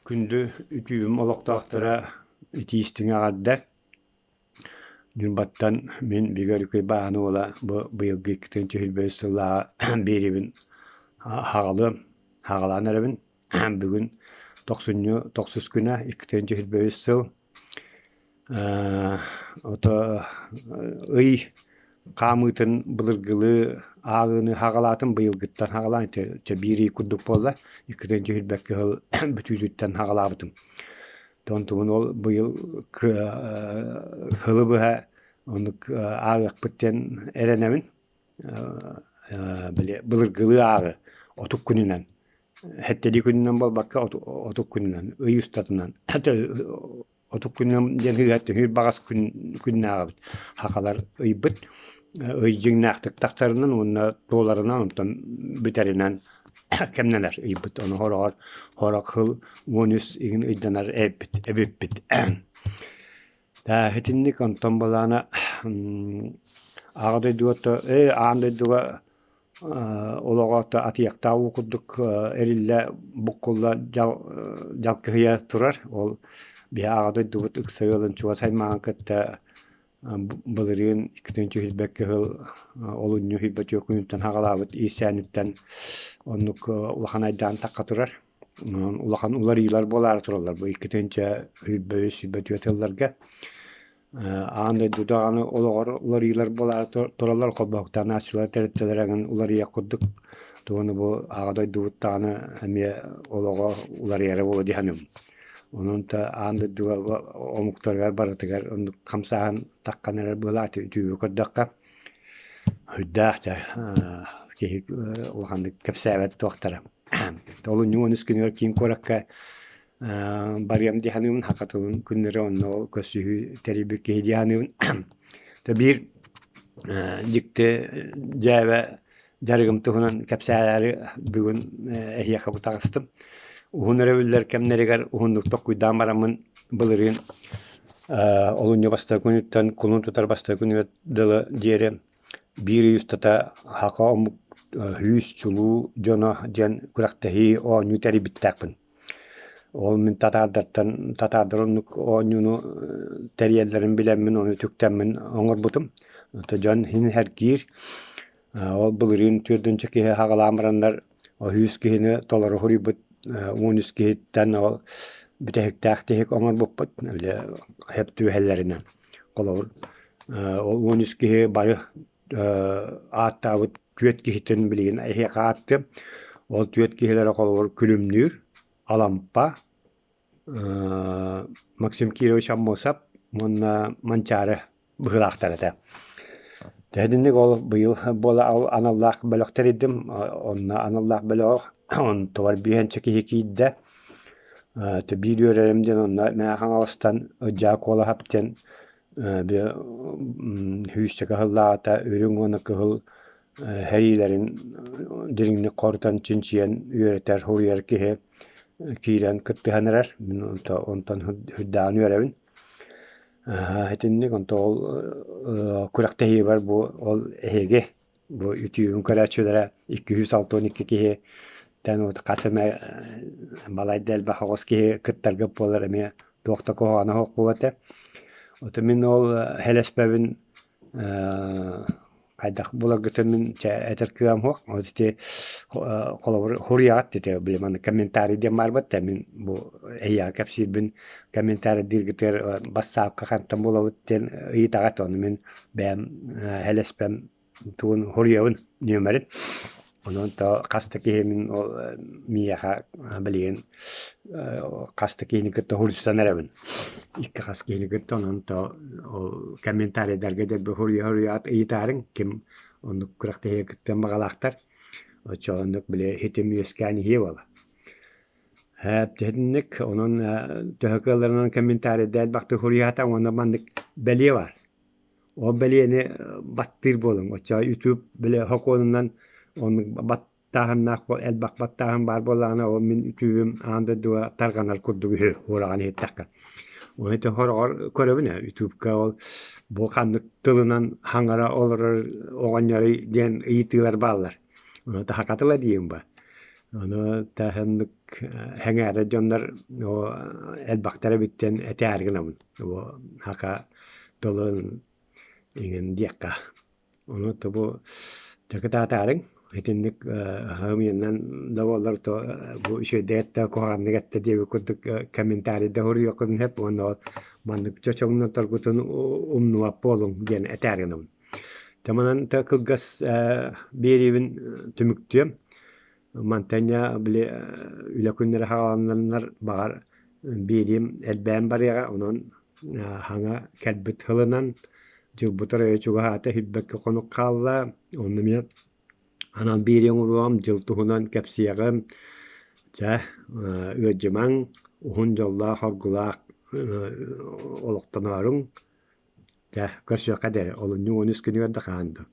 Күндү үтүөм олохтоохторо итии истиҥ эҕэрдэ! Ньурбаттан мин Бигэ Өрүкүй Бааһын уола бу быйылгы 2023 сыллааҕы биэриибин хаҕалыам, хаҕалаан эрэбин. Бүгүн тохсунньу тохсус күнэ 2023 сыл Ото ый хаамыытын былыргылыы ааҕыыны хаҕалаатым быйылгыттан хаҕалаан чэ биир ый курдук буолла 2021 сыл бүтүүтүттэн хаҕалаабытым. Онтубун ол быйыл сылы быһа оннук ааҕыахпыт диэн эрэнэбин. Били былыргылыы ааҕы отут күнүнэн сэттэлии күнүнэн буолбакка отут күнүнэн ый устатынан отут күнүнэн диэн ыһыах түһүүр баҕас күн күннээҕибит сахалар ыйбыт ый дьиҥнээхтик тахсарынан уонна туоларынан онтон бүтэринэн кэмнэнэр ыйбыт ону хороҕор сорох сыл 13 игин ыйданар эбиппит эбиппит итинник онтон былаана аҕа дойдуга аан дойдуга олоҕо атыйахтаах уу курдук эриллэ буккулла дьалкыһыйа турар. Ол биһи аҕа дойдубут ыкса ыалын чугас аймаҕын кытта былырыын 2021 сыл олунньу 24 күнүттэн саҕалаабыт иирсээниттэн оннук улахан айдаан тахха турар. Улахан уларыйыылар буолаары тураллар бу 2023-24 сылларга. Аан дойду даҕаны олоҕор уларыйыылар буолаары тураллар, холбоһуктанааччылар тэрилтэлэрэ эҥин уларыйыах курдук. Тугуну бу аҕа дойдубут даҕаны эмиэ олоҕо уларыйара буолуо дии саныыбын. Онон да аан дойдуга омуктарыгар барытыгар оннук хамсааһын таххан эрэр быһыылаах үтүөбү көрдөххө. Сүрдээх дьэ киһи улаханнык кэпсээбэт туохтара. Олунньу 13 күнүгэр киин куоракка барыам дии саныыбын, саха тылын күннэрэ онно ол көрсүһүү тэрийбит киһи дии саныыбын. То биир дьикти дьээбэ дьарыгым туһунан кэпсээри бүгүн эһиэхэ бу таҕыстым. Уһун өрөбүллэр кэмнэригэр уһуннук толкуйдаан бараммын былырыын олунньу бастакы күнүттэн кулун тутар бастакы күнүгэр дылы диэри биир ый устата саха омук сүүс чулуу дьоно диэн күрэхтэһии оонньуу тэрийбиттээхпин. Ол мин татаардартан татаардар оннук оонньууну тэрийэллэрин билэммин, ону үтүктэммин оҥорбутум. Ото дьон иһин сэргиир. Ол былырыын түөртүнчэ киһи хаҕалаан бараннар үс киһини толору суруйбут 13 киһиттэн ол бүтэһиктээх тиһик оҥорбуппут били сөп түбэһэллэринэн. Холобур, ол 13 киһи бары ааттаабыт түөрт киһитин билигин эһиэхэ ааттыам. Ол түөрт киһилэрэ холобур Күлүмнүүр, Алампа, Максим Кирович Аммосов уонна Манчаары быһыылаахтар этэ. Тэһитинник ол быйыл буола ол аналлаах бөлөх тэрийдим. Онно аналлаах бөлөҕү онтубар биэһэнчэ киһи киирдэ. Биир үөрэрим диэн онно Мэҥэ Хаҥаластан Ыдьаа Куолаһап диэн сүүсчэкэ сыллааҕыта үрүҥ уонна кыһыл сэриилэрин дириҥник хорутан чинчийэн үөрэтэр, суруйар киһи киирэн кыттыһан эрэр. Мин онтон сүрдээҕин үөрэбин. Итинник онто ол күрэхтэһиибэр бу ол эһиги Бу үтүөбүн көрөөччүлэрэ 262 киһиттэн хас эмэ балайда элбэх оҕус киһи кыттарга буолар эмиэ туох да куһаҕана суох буолуо этэ. Ото мин ол хэлэспэбин хайдах буларгытын мин чэ этэр кыам суох. Ол ити холобур суруйаҕыт ити били маннык комментарий диэн баарбыт да мин бу эйиэхэ кэпсиирбин комментарийдыыргытыгар бассаапка хантан булабыт диэн ыйытаҕыт ону мин бэйэм хэлэспэм тугун суруйабын нүөмэрин. Онон то хас да киһи мин ол миэхэ билигин хас да киһини кытта суруйсан эрэбин. Икки хас киһини кытта онон то ол комментарийдарга дэлби суруйа-суруйаат ыйытаарыҥ ким оннук күрэхтэһиигэ кыттыан баҕалаахтар. Оччоҕо оннук били хитим үөскээн иһиэ буола. Итинник онон төһө кыалларынан комментарийда элбэхтик суруйаата уонна маннык бэлиэ баар. Ол бэлиэни баттыыр буолуҥ. Оччоҕо YouTube били сокуонунан оннук баттааһыннаах элбэх баттааһын баар буоллаҕына, ол мин үтүүбүм аан дойдуга тарҕанар курдук үһү уораҕын иһиттэххэ. Ол ити хороҕор көрөбүн ээ ютубка ол бу ханнык тылынан хаҥара олорор оҕонньоруй диэн ыйытыылар бааллар. Ону таһакатыла диим ба. Ону таһыннык сэҥээрэр дьоннор элбэхтэр эбит диэн этээри гынабын. Бу саха тылын иҥин диэххэ. Ону тобу дьакытаатаарыҥ итинник аһымыйанан да буоллар то бу үчүгэйдик эттэ куһаҕаннык эттэ диэбит курдук комментарийда суруйуоххутун сөп уонна ол маннык чочоҥноторгутун умнубат буолуҥ диэн этээри гынабын. Дьэ манан кылгас биэриибин түмүктүөм. Мантан били үлэ күннэрэ саҕалананнар баҕар биэриим элбээн барыаҕа, онон хаҥа кэлбит сылынан дьылбыт оройо чугаһаата, сүүрбэккэ хонук хаалла, онно эмиэ анал биэрии оҥоруом, дьыл туһунан кэпсиэҕим. Чэ, ыалдьымаҥ, уһун дьоллоох-соргулаах олохтонооруҥ. Чэ, көрсүөххэ диэри, олунньу 13 күнүгэр да хаһан дуу.